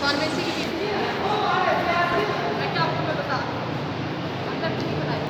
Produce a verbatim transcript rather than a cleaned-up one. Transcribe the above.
فارمیسی کی، بیٹا، آپ کو میں بتا دوں، اندر کچھ نہیں بنائی۔